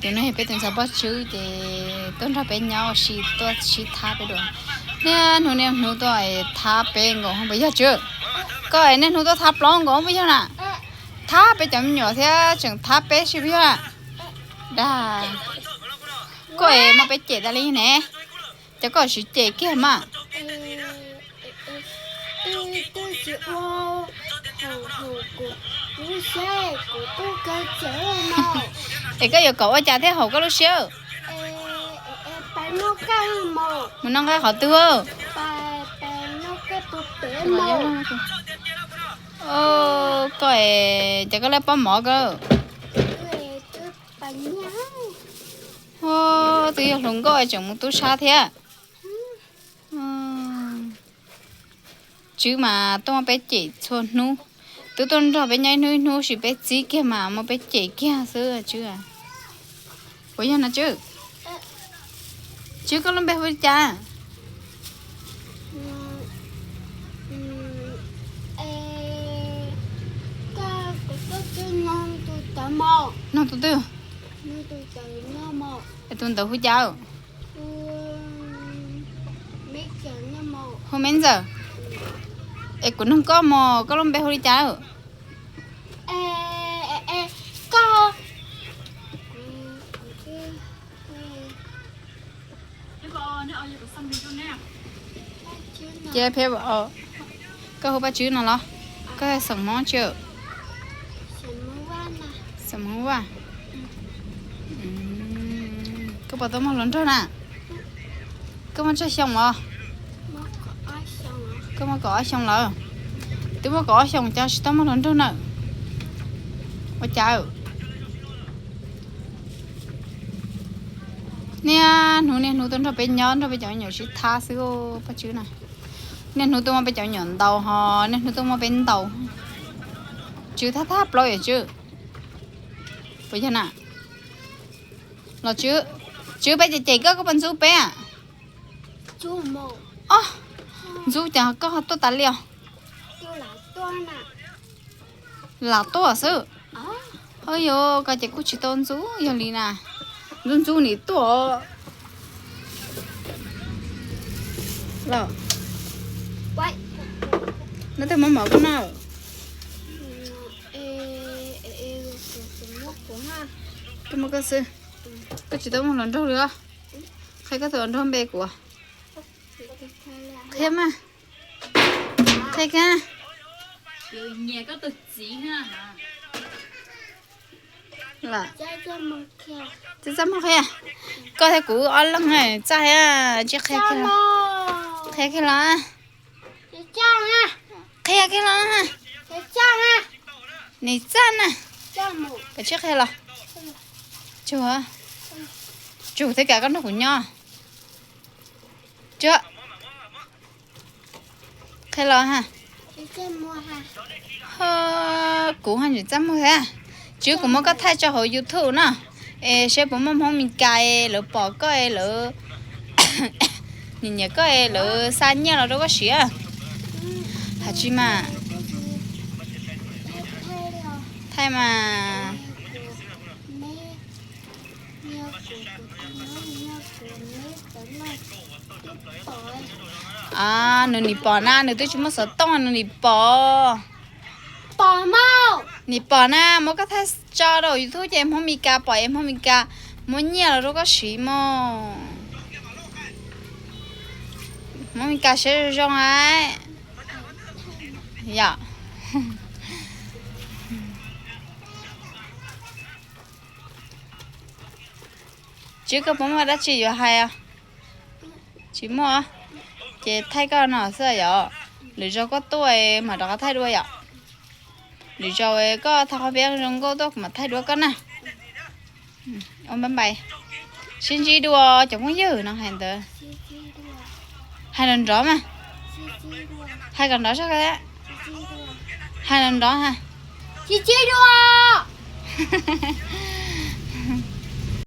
Tus no yog peb tus ntxhais Paj Tswb ces tuaj nrog peb nyob ua si tuaj sib thab peb dua. Niaj hnub niaj hnub tuaj thab peb nkaus puas yog Tswb? Koj es niaj hnub tuaj thab plaub nkaus puas yog na? Thab peb cov me nyuam thiab tseem thab peb si puas yog na? Dag, koj es muab peb cem tas li ne, ces koj siv cem kiag mas. Es koj yuav kom ua cas thiaj haum koj lub siab? Mus noj nqaij qhov twg? Koj es ces koj laj pob mov koj. Twb yog hluas nkauj tseem mus tub sab thiab. Tswb mas tuaj muab peb cem txhua hnub. Twb tuaj nrog peb nyob ib hnub ib hnub sis peb txib kiag mas muab peb cem kiag xwb Tswb. Puas yog no Tswb? Tswb koj lub npe hu li cas? Nug tus twg? Es tus ntawd hu cas? Hu Me Ntxawm. Es kuv nug koj mog, koj lub npe hu li cas? Ces peb, koj hu Paj Tswb no los? Koj xeem Hmoob tsi? Xeem Hmoob Vaj. Koj puas tau muaj hluas nraug na? Koj muaj tsawg xyoo os? Koj muaj kaum ob xyoo lawm. Twb muaj kaum ob xyoo cas tsis tau muaj hluas nraug na? Ua cas? Niaj hnub niaj hnub tuaj nrog peb nyob nrog peb cov me nyuam sib thab xwb Paj Tswb na. Niaj hnub tuaj muab peb cov me nyuam ntaus ho niaj hnub tuaj muab peb ntaus. Tswb thab thab plaub yom Tswb. Puas yog na? Los Tswb, Tswb peb cem cem koj, koj puas ntxub peb? Ntxub cas koj tuaj tas li os? Lam tuaj xwb. Ho yog koj ces kuj tsis tau ntxub yog li na. Ntxub ntxub nim tuaj. Los, no tej mov mov koj noj. Koj muaj koj xwb. Koj tsis tau muaj hluas nraug li os. Qhia koj tus hluas nraug npe kuv. Qhia mas. Qhia kiag. Txaj txaj muag qhia. Koj thiab kuv ob leeg txaj thiab tsis qhia kiag los. Qhia kiag los. Qhia kiag los. Nim txaj na. Kav tsij qhia los. Tsug, tsug thiab kav koj nrog kuv nyob. Tsug, qhia los ha. Ho, kuv ho nim txaj muag thiab. Tswb kuv muab koj thaij tso hauv YouTube no, es seb puas muaj Hmoob Mes Kas lawv pom koj es lawv nyiam nyiam koj es lawv xa nyiaj los rau koj siv. Hais tsis mas. Thaij mas. Nws nim pom na, nws twb tsis muaj xov tooj nws nim pom. Nim pom na, muab koj thaij tso rau YouTube ces Hmoob Mes Kas pom es Hmoob Mes Kas muab nyiaj los rau koj siv mog. Hmoob Mes Kas siab zoo zoo a. Yom. Tswb koj puas muaj dab tsi yuav hais? Tsis muaj. Ces thaij koj no xwb yom. Lwm zaus koj tuaj mam rov qab thaij dua yom. Lwm zaus koj thaij qhov peb zoo nkauj tuaj kuv mam thaij dua koj na. Ua npab npais. Sib ntsib dua cov phooj ywg no hais ntawd. Hais nrov nrov mas. Hais kom nrov zog. Hais nrov nrov ha. Sib ntsib dua.